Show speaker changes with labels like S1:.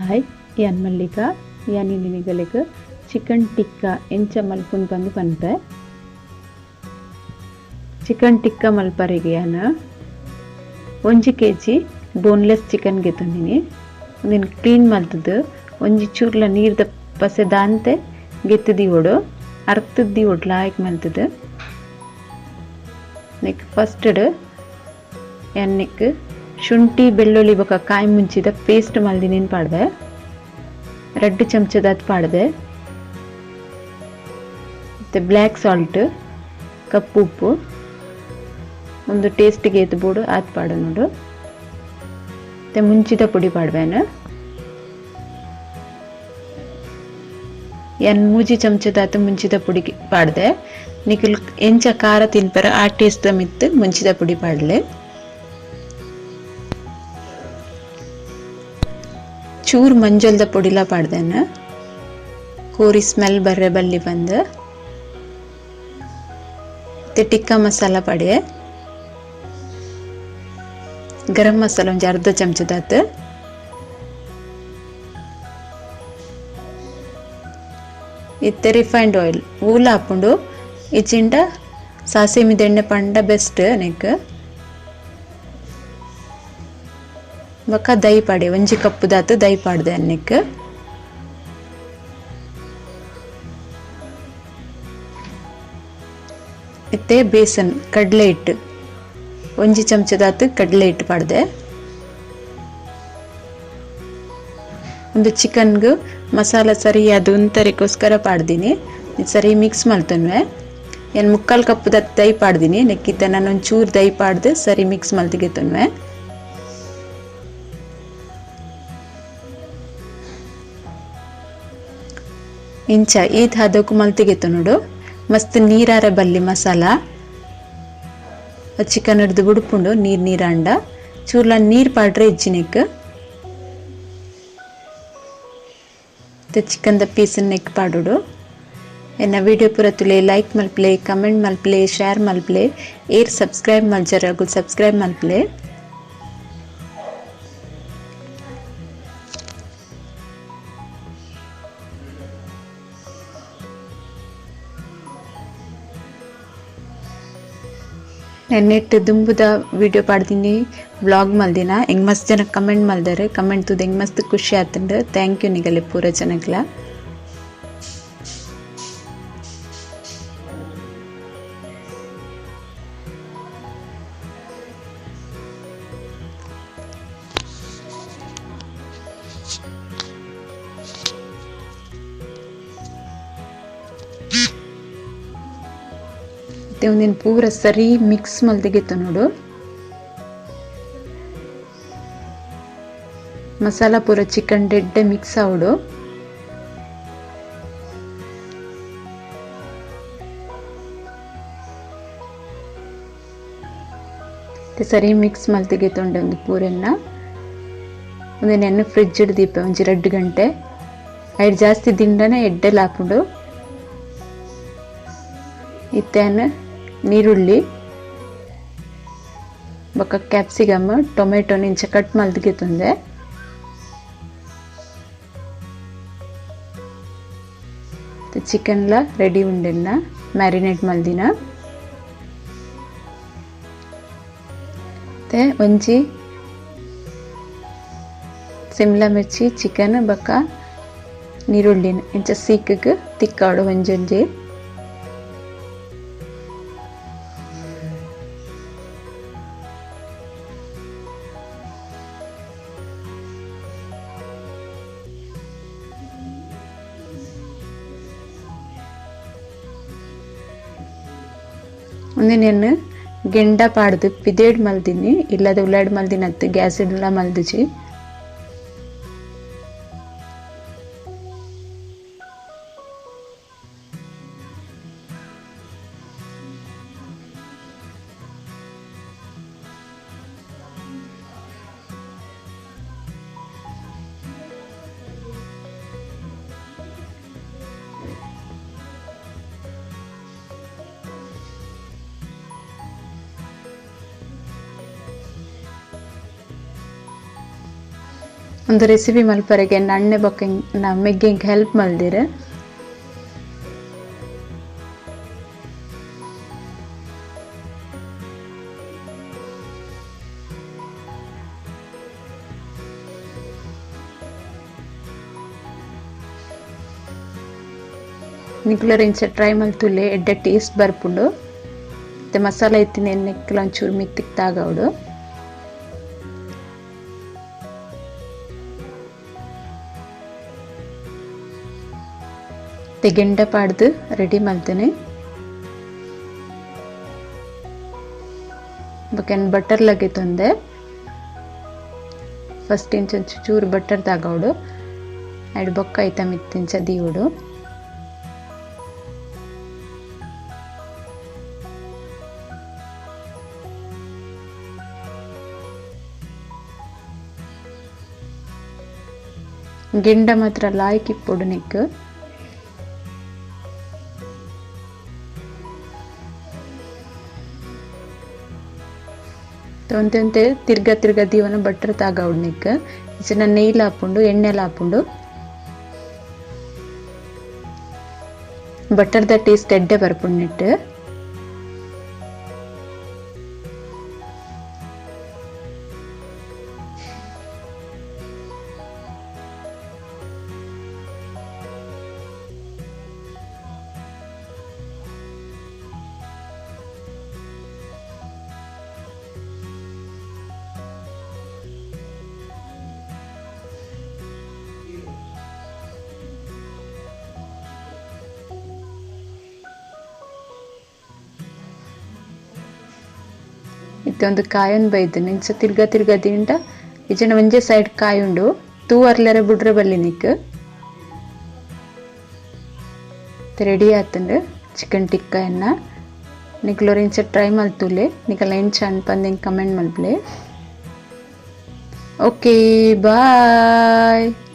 S1: Hi ಯಾನ್ ಮಲ್ಲಿಕಾ ಯಾನ್ ನಿಗಲೆಗ್ chicken tikka ಎಂಚ ಮಲ್ಪುನ್ ಪಂದ್ ಪನ್ಪೆ. ಚಿಕನ್ ಟಿಕ್ಕಾ ಮಲ್ಪರೆಗೆ ಯಾನ್ 1 ಕೆಜಿ ಬೋನ್ಲೆಸ್ ಚಿಕನ್ ಗೆತೊಂದಿನಿ. ಉಂದೆನ್ ಕ್ಲೀನ್ ಮಲ್ತುದು ಒಂಜಿ ಚೂರ್ಲ ನೀರ್ದ ಪಸೆ ದಾಂತೆ ಗೆತ್ತು ದಿವೊಡು, ಅರ್ತ್ ದಿವೊಡು ಲಾಯ್ಕ್ ಮಲ್ತುದು. ನೆಕ್ ಫಸ್ಟ್ ಯಾನ್ ನೆಕ್ ಶುಂಠಿ ಬೆಳ್ಳುಳ್ಳಿ ಬೊಕ ಕಾಯಿ ಮುಂಚಿದ ಪೇಸ್ಟ್ ಮಲ್ದಿನೇನ್ ಪಾಡ್ದೆ, 2 ಚಮಚದಾತ್ ಪಾಡ್ದೆ. ಮತ್ತೆ ಬ್ಲ್ಯಾಕ್ ಸಾಲ್ಟ್, ಕಪ್ಪು ಉಪ್ಪು, ಒಂದು ಟೇಸ್ಟ್ಗೆ ಏತ್ ಬೋಡು ಆತ್ ಪಾಡು ನೋಡು. ಮತ್ತೆ ಮುಂಚಿದ ಪುಡಿ ಪಾಡ್ಬೇನ. ಯಾನ್ 3 ಚಮಚದಾತ್ ಮುಂಚಿದ ಪುಡಿ ಪಾಡ್ದೆ. ನಿಕುಲ್ ಎಂಚ ಖಾರ ತಿನ್ಪರ ಆ ಟೇಸ್ಟ್ ಮಿತ್ತು ಮುಂಚಿದ ಪುಡಿ ಪಾಡ್ಲೆ. ಚೂರ್ ಮಂಜಲ್ದ ಪೊಡಿಲ ಪಾಡ್ದೇನ, ಕೋರಿ ಸ್ಮೆಲ್ ಬರ್ರೆ ಬಲ್ಲಿ ಬಂದು. ಮತ್ತೆ ಟಿಕ್ಕಾ ಮಸಾಲ ಪಾಡಿಯೆ, ಗರಂ ಮಸಾಲ ಒಂಜಿ ಅರ್ಧ ಚಮಚದಾತ್. ಇತ್ತೆ ರಿಫೈನ್ಡ್ ಆಯಿಲ್ ಊಲ ಹಾಪುಂಡು, ಇಚಿಂಡ ಸಾಸಿಮಿದ ಎಣ್ಣೆ ಪಂಡ ಬೆಸ್ಟ್ ನೆಕ್. ಬೊಕ್ಕ ದೈ ಪಾಡೆ, 1 ಕಪ್ ದಾತ್ ದೈ ಪಾಡ್ದೆ ಅನ್ನೆಕ್. ಇತ್ತೆ ಬೇಸನ್ ಕಡಲೆ ಹಿಟ್ಟು 1 ಚಮಚದಾತ್ ಕಡಲೆ ಹಿಟ್ಟು ಪಾಡ್ದೆ. ಒಂದು ಚಿಕನ್ಗೆ ಮಸಾಲ ಸರಿಯಾದ ಉಂತರಿಗೋಸ್ಕರ ಪಾಡ್ದಿನಿ, ಸರಿ ಮಿಕ್ಸ್ ಮಲ್ತೊನ್ವೆ. ಏನ್ 3/4 ಕಪ್ ದಾತ್ ದೈ ಪಾಡ್ದಿನಿ, ನೆಕ್ಕಿತ್ತ ನಾನು ಒಂಚೂರು ದೈ ಪಾಡ್ದು ಸರಿ ಮಿಕ್ಸ್ ಮಲ್ತಿಗೆತ್ತೊನ್ವೆ. ಇಂಚ ಈತ್ ಹದಕ್ಕು ಮಲ್ತಿಗೆತ್ತು ನೋಡು. ಮಸ್ತ್ ನೀರಾರೆ ಬಲ್ಲಿ ಮಸಾಲ, ಚಿಕನ್ ಹಿಡ್ದು ಬುಡ್ಪುಂಡು ನೀರ್ ನೀರಾಂಡ. ಚೂರ್ಲ ನೀರ್ ಪಾಡ್ರೆ ಇಜ್ಜಿನೆಕ್. ಚಿಕನ್ the piece neck ಪಾಡೋಡು. ಎನ್ನ ವಿಡಿಯೋ ಪೂರ ತುಲೆ ಲೈಕ್ ಮಲ್ಪ್ಲೆ, ಕಮೆಂಟ್ ಮಲ್ಪ್ಲೆ, ಶೇರ್ ಮಲ್ಪ್ಲೆ, ಏರ್ ಸಬ್ಸ್ಕ್ರೈಬ್ ಮಲ್ಜರ ಸಬ್ಸ್ಕ್ರೈಬ್ ಮಲ್ಪ್ಲೆ. ನೆಟ್ ದುಂಬುದ ವಿಡಿಯೋ ಪಾಡ್ದಿನಿ, ವ್ಲಾಗ್ ಮಲ್ದಿನ. ಹೆಂಗ್ ಮಸ್ತ್ ಜನ ಕಮೆಂಟ್ ಮಲ್ದಾರೆ, ಕಮೆಂಟ್ ತೂದು ಹೆಂಗ್ ಮಸ್ತ್ ಖುಷಿ ಆತುಂಡು. Thank you ನಿಗಲೆ ಪೂರ ಜನಕ್ಲ. ಒಂದಿನ ಪೂರ ಸರಿ ಮಿಕ್ಸ್ ಮಲ್ದಿಗೆತ್ತು ನೋಡು. ಮಸಾಲ ಪೂರ ಚಿಕನ್ ಡೆಡ್ಡೆ ಮಿಕ್ಸ್ ಆವಡು. ಸರಿ ಮಿಕ್ಸ್ ಮಲ್ತಿಗೆತ್ತುಂಡೆ ಒಂದು ಪೂರನ್ನ. ಒಂದಿನ ಎಣ್ಣೆ ಫ್ರಿಜ್ ದೀಪ ಒಂಜಿ 2 ಗಂಟೆ ಐಡ್ ಜಾಸ್ತಿ ದಿಂಡನೆ ಎಡ್ಡೆಲ್ಲ ಹಾಪುಂಡು. ಇತ್ತೇನು ನೀರುಳ್ಳಿ ಬೊಕ್ಕ ಕ್ಯಾಪ್ಸಿಕಮ್ ಟೊಮೆಟೊ ಇಂಚ ಕಟ್ ಮಲ್ದಿಗೆತ್ತುಂದೆ. ಚಿಕನ್ಲ ರೆಡಿ ಉಂಡೆನ್ನ ಮ್ಯಾರಿನೇಟ್ ಮಲ್ದಿನ. ಮತ್ತೆ ಒಂಜಿ ಸಿಮ್ಲಾ ಮಿರ್ಚಿ ಚಿಕನ್ ಬೊಕ್ಕ ನೀರುಳ್ಳಿನ ಇಂಚ ಸೀಕಗ್ ತಿಕ್ಕಾಡು ಒಂಜೊಂಜಿ. ಒಂದಿನ ಗೆಂಡ ಪಾಡ್ದು ಪಿದೇಡ್ ಮಲ್ದಿನಿ, ಇಲ್ಲದ ಉಳ್ಳಾಡ್ ಮಲ್ದಿನ ಅತ್ತು ಗ್ಯಾಸ್ ಇಡ್ಲ ಮಲ್ದಿಜಿ. ಒಂದು ರೆಸಿಪಿ ಮಲ್ಪರೆಗೆ ಅಣ್ಣೆ ಬೊಕ್ಕ ಮೆಗ್ಗೆ ಹೆಲ್ಪ್ ಮಲ್ದಿರು. ನಿಕ್ಲರ್ ಇಂಚ ಟ್ರೈ ಮಲ್ತುಲೆ ಎಡ್ಡೆ ಟೇಸ್ಟ್ ಬರ್ಪುಂಡು. ಮತ್ತೆ ಮಸಾಲೆ ಇತ್ತಿನ ಎಣ್ಣೆಕ್ಲ ಒಂಚೂರು ಮಿತ್ತಿಗೆ ತಾಗವಡು. ಗೆಂಡ ಪಾಡ್ದು ರೆಡಿ ಮಲ್ತೇನೆ. ಬೊಕ್ಕ ಬಟರ್ ಲಗೆತೊಂದೆ. ಫಸ್ಟ್ ಇಂಚ ಚೂರು ಬಟರ್ ತಾಗವಡು, ಐಡ್ ಬೊಕ್ಕ ಐತ ಮಿತ್ತಿಂಚ ದೀವಡು. ಗೆಂಡ ಮಾತ್ರ ಲಾಯ್ಕ್ ಇಪ್ಪೊಡು ನೆಕ್. ಒಂತೆ ಒಂತೆ ತಿರ್ಗ ತಿರ್ಗ ದೀವನ ಬಟ್ರ್ ತಾಗವಡು ನೆಕ್. ಇಚಿನ ನೆಯ್ಲ್ ಆಪುಂಡು, ಎಣ್ಣೆಲ ಆಪುಂಡು. ಬಟರ್ದ ಟೇಸ್ಟ್ ಎಡ್ಡೆ ಬರ್ಪುಂಡು ನೆಟ್. ಇತ್ತೆ ಒಂದು ಕಾಯನ್ ಬೈದನೆ ಇಂಚ ತಿರ್ಗ ತಿರ್ಗ ದಿಂಡ ಇಜನ ಒಂಜೆ ಸೈಡ್ ಕಾಯಿ ಉಂಡು. ತೂ ಅರ್ಲೆರೆ ಬುಡ್ರೆ ಬಲ್ಲಿ ನಿಕ್. ರೆಡಿ ಆತಂಡು ಚಿಕನ್ ಟಿಕ್ಕಾ ಎನ್ನ. ನಿಕ್ಲೋರ್ ಇಂಚ ಟ್ರೈ ಮಲ್ತುಲೆ, ನಿಕಲ ಎಂಚ ಅನ್ಪಂದ್ ಕಮೆಂಟ್ ಮಲ್ಪಲೆ. Okay, bye.